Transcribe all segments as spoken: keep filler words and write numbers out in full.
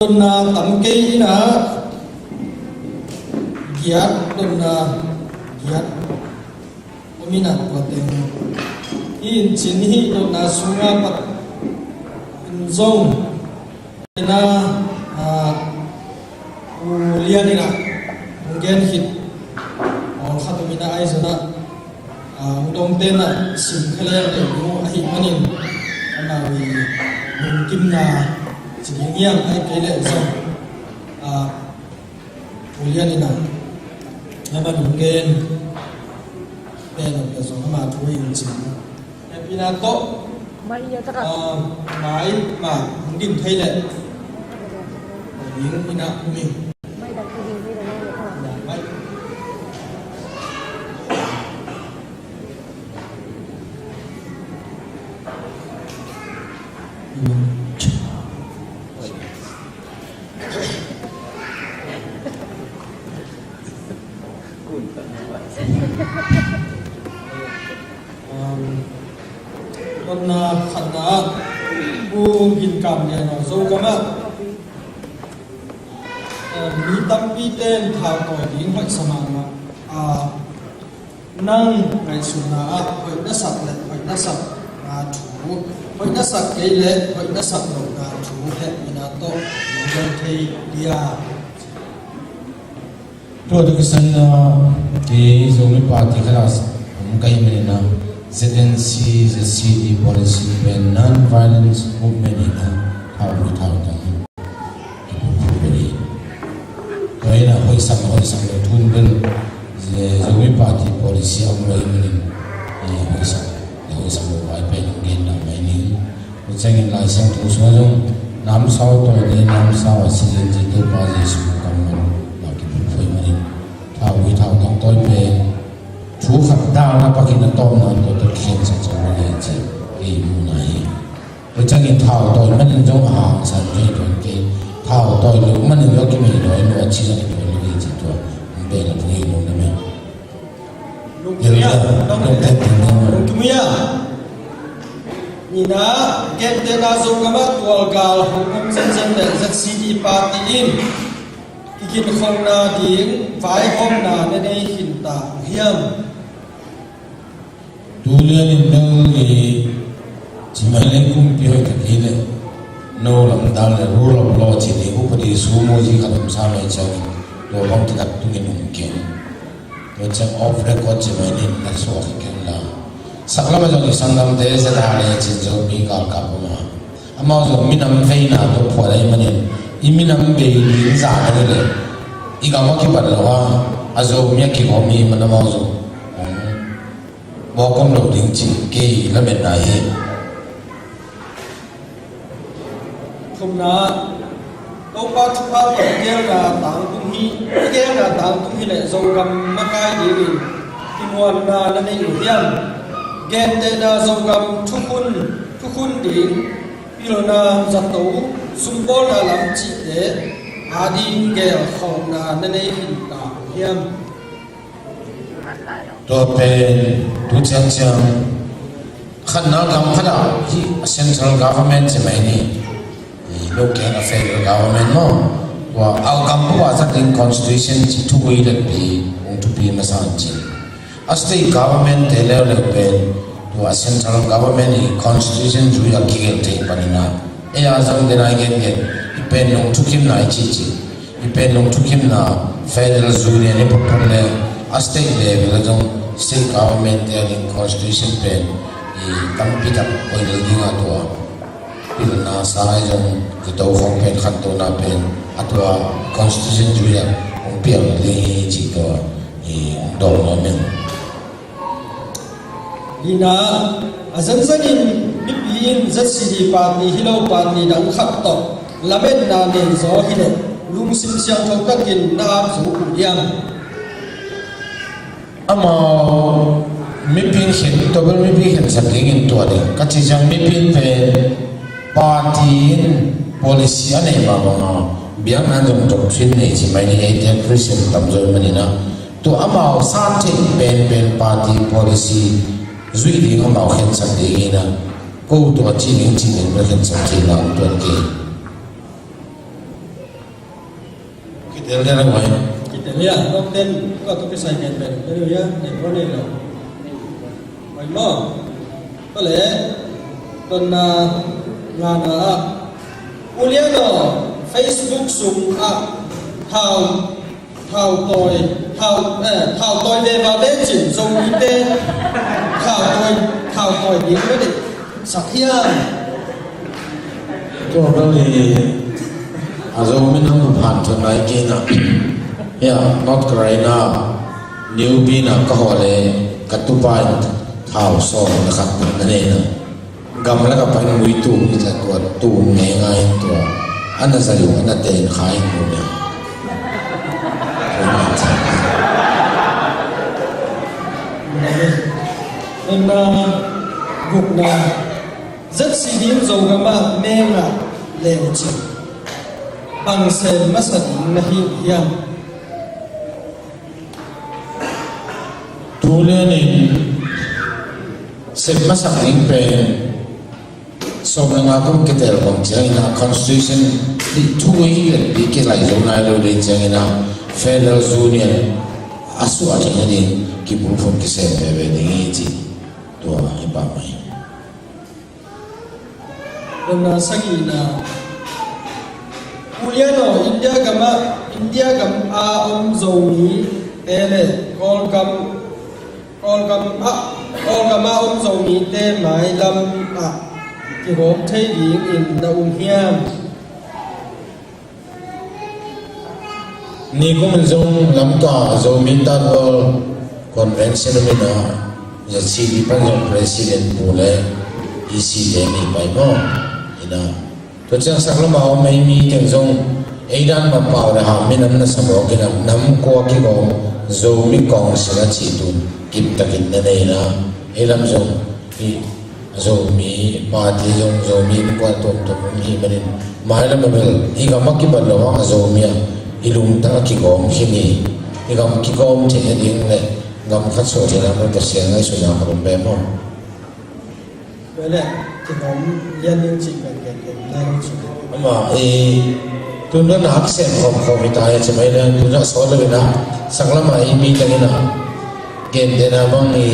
Dotna tam kei in ah, giat, dotna giat om in ah, tua teng hi in cin hi. Dotna sungah pat in zong in ah, ah, U Lian in ah hong gen khit pawlkhat om in ah, ahi zongin ah, ah, U Dongte in ah sim kha lel ding uh ahih manin, amau i lungkimna ci ding hiam, ahih kei leh zong, ah, U Lian in ah, amah hong gen pen om leh zong ama thu in cin. Hehpihna tawh, mai ia taka, ah, mai mah hong dim thei leh, ding in ah um ing. Mai dak hong dim thei leh, mai. Um, dotna khatna ah, Pu Gin Kam Lian aw, Zogam ah, um, mi tampi ten thau tawi ding hoih sa mahmah a, nang ngaihsutna ah hoih na sak le hoih na sak na thu, hoih na sak kei le hoih na sak lohna thu hehpihna tawh na gen thei dia? Tua tuk kisan na, kei Zomi Party khat ah om ka hih manin ah, Z N C, Z C D policy pen non-violence movement hi na, thau hi thau ta hi. Tua hi na, hoih sak, hoih sak lo thu in bel, Zomi Party policy a om lo hi manin, hoih sak, hoih sak lo vai pen gen na mai ning. Tua ciangin Lai Siangtho sungah zong namsau tawi ding, namsau a si ding ci Topa Jesu kammal na kiphulphul manin, thau hi thau dang tawi pen thu khat dalna pakin a tawpna tua tua khen sak sak lo hi ci, kei muhna hi. Tua ciangin thau tawi manin zong a hangsan hi tuan kei, thau tawi lo manin zong kimei tawi lo a ci zong hi tuan lo hi ci tua, pen a tung hi lo na me. Lungkim ia, lungkim ia. Nina, gentehna Zogam ah tualgal hong om zenzen le Z C D party in kikinkholhna ding vaihawmna na nei khin ta hiam? Tu lian in bel i ci mai leng kumpi hoih tak hi leh, no lam dal le rule of law ci ni, upadi sumu ci khat om sa mai ciangin, tua bang kitak tungin um keng. Tua ciang off record ci mai ning na suak hi keng la. Saklam ah zong i sanggamte Z R A cin Zomi galkap om a, amau zong minam veina tawh phuat ahih manin, i minam bei ding zah ding hi leh, i gam a kibat lo a, a Zomi a kigawm hi man amau zong mawk om lo ding ci kei lametna hi. Thumna, Topa thupha tawh i geelna tangtung hi, i geelna tangtung hi leh Zogam makai dingin kimuanna na nei uh hiam? Gentehna Zogam thukhun, thukhun ding, pilna, zato, sumbawlna lam cihte ading geelkhawmna na nei khin ta uh hiam? Tua pen tu ciangciang khatna gam khat ah hih a central government ci mai ni, i lo keng a federal government maw, tua a gam bup a zat ding constitution ci thugui letpi hong thupi masa an ci. A state government te leuleu pen tua central government i constitution zui a kigel thei panin ah, ei a zong den a i gengen i pen nong thukimna i cihcih, i pen nong thukimna federal union i photphot le a state level a zong state government te a ding constitution pen i tampi tak koih lel ding a, tua pilna sa i zong zato khawng pen khantohna pen a tua constitution zui a hong piak ding hi cih tua i hong dawng nuam ing. Lina, a zenzenin mipi in Z C D party hi lo party dang khat tawh lametna nei zaw hi leh lungsim siangtho takin na ap zo uh diam? Amau mipi in khen, tua bel mipi khensak dingin tua ding ka ci ciang, mipi in pen party in policy a neih mah bangin biakna in zong doctrine nei ci mai ni, eite Christian tamzaw i manin ah. Tua amau san theih penpen party policy zuih ding amau khensak ding hi na, ko tua cih ding cih ding bel khensak theih la om tuan kei. Tel tel a ngai. Kitel hia, top ten, ko tu kisai ngen pen, tel hia, nei ko nei lo. Mai mo. Ko le, tonna ngana ah. Uliano, Facebook sung ah, thau, thau tawi, thau, eh, thau tawi ve va ve cin, Zomite, thau tawi, thau tawi ding ko ding. Sak hiam. Tua bel i a Zomi nam bu phan thon lai kina. Hia, North Carolina, New Bern ah ka hawh le ka tupa in thau sawm na khat na nei na. Gam lak a pain mui tum hi ta tua tum ngeingai in tua. A na zai uh a na ten khai in mu ne. Nonna gukna. Zat si ding Zogam ah mengah leucin bang sem masa ding na hi uh hiam? Tu lianin sem masak ding pen sawm le nga kum kitel bang ciangin a constitution dih thu i letpi kilai zo nai lo ding ciangin a federal union a suah theihna ding kibulphun kisem veve ding hi ci tua hi pah mai. Nonna sagihna. Uliano, India gam ah, India gam a om Zomi te le Kawlgam, Kawlgam ah, Kawlgam a om Zomi te mailam ah kihawm thei ding in na um hiam? Nikum in zong lamka Zomi Tat World Convention min a, za C D pan zong president pu le E C te ni pai maw. Ina. Tua ciang sak lama om ei mi teng zong ei dan ma pau le ha minam na sa mawk ina nam kua kigawm Zomi Council a cih tun kiptakin na nei na. Ei lam zong i Zomi party zong, Zomi innkuan tuamtuam om hi manin, mailam a bel i gam a kibat lo hang a Zomi a i lungtang a kigawm khin hi. I gam kigawm theihna ding le gam khat suah theihna ding Pasian ngaihsutna khat om ve maw? Tua le kigawm lian ding cih pen gen gen lai lo cih. Ama i tun dong nak sem khawm khawm hi ta hi ci mai le tun dong sawt lo ina sak lama i mi teng ina gen den a bang i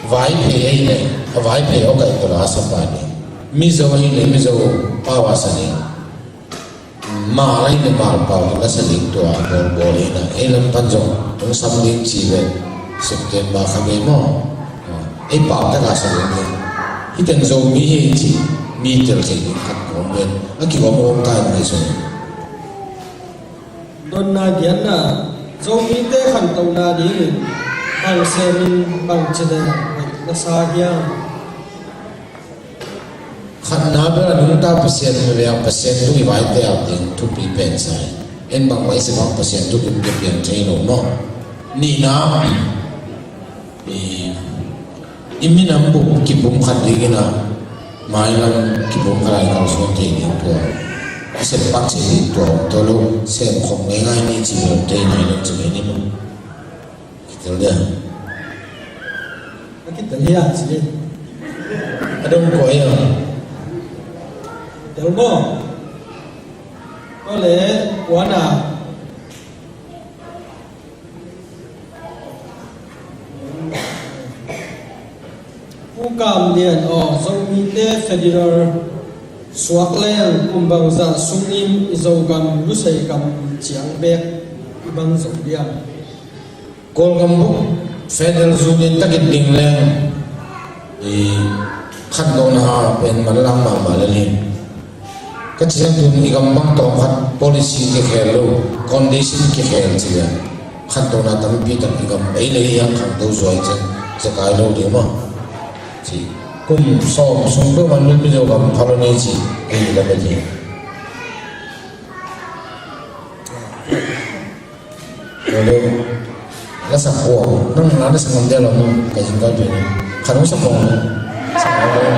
Vaiphei ei le, a Vaiphei aw kaih tawh la a sapa ni. Mizo ei le, Mizo pau a sa ni. Mal ei le, Mal pau tawh la sa ding tua bawlbawl ei na. Ei lam pan zong hong sam ding ci ve. September kha ve maw. Ei pau tak a sa ding ve. Hih teng Zomi hi ei ci. Mi tel thei ding khat kawm ve. A kigawm kawm ta in ngaihsun. Dotna giatna, Zomite khantohna dingin bang semin bang ci le hoih na sa hiam? Khatna bel a nungta Pasian mi veang Pasian tung i vaite a ding thupi pen sa hi. En bang mai si bang Pasian tung i piang thei lo maw? Nihna, i, i minam bup kipumkhat dingin a, mailam kipumkhat a i kalsuan thei ding tua. A sem pak cih ding tua om tawh lo, sem khop ngeingai ni ci lo thei nai lo ci ngei ni maw. Kitel dia. A kitel dia ci ding. A dong kua ia. Tel maw. Tua le, kuana. Pu Kam Lian aw, Zomite federal suak leng kum bangzah sungin i Zogam lusei kam ciang bek i bang zo diam? Kawlgam buk federal union takin ding leng i khantohna pen manlang mahmah lel hi. Ka ci ciang tun i gam bang tawm khat policy kikhel lo, condition kikhel ci lian. Khantohna tampi tak i gam ei le ei hang khangto zuai ciang zekai lo ding maw. Ci kum sawm sung peuhmah in Mizo gam pha lo ni ci ei la bel hi. Hello. La sak kua. Nang la na sak ngam dia lo nang ka jingkal pia ni. Khan hong sak kong. Sak kong.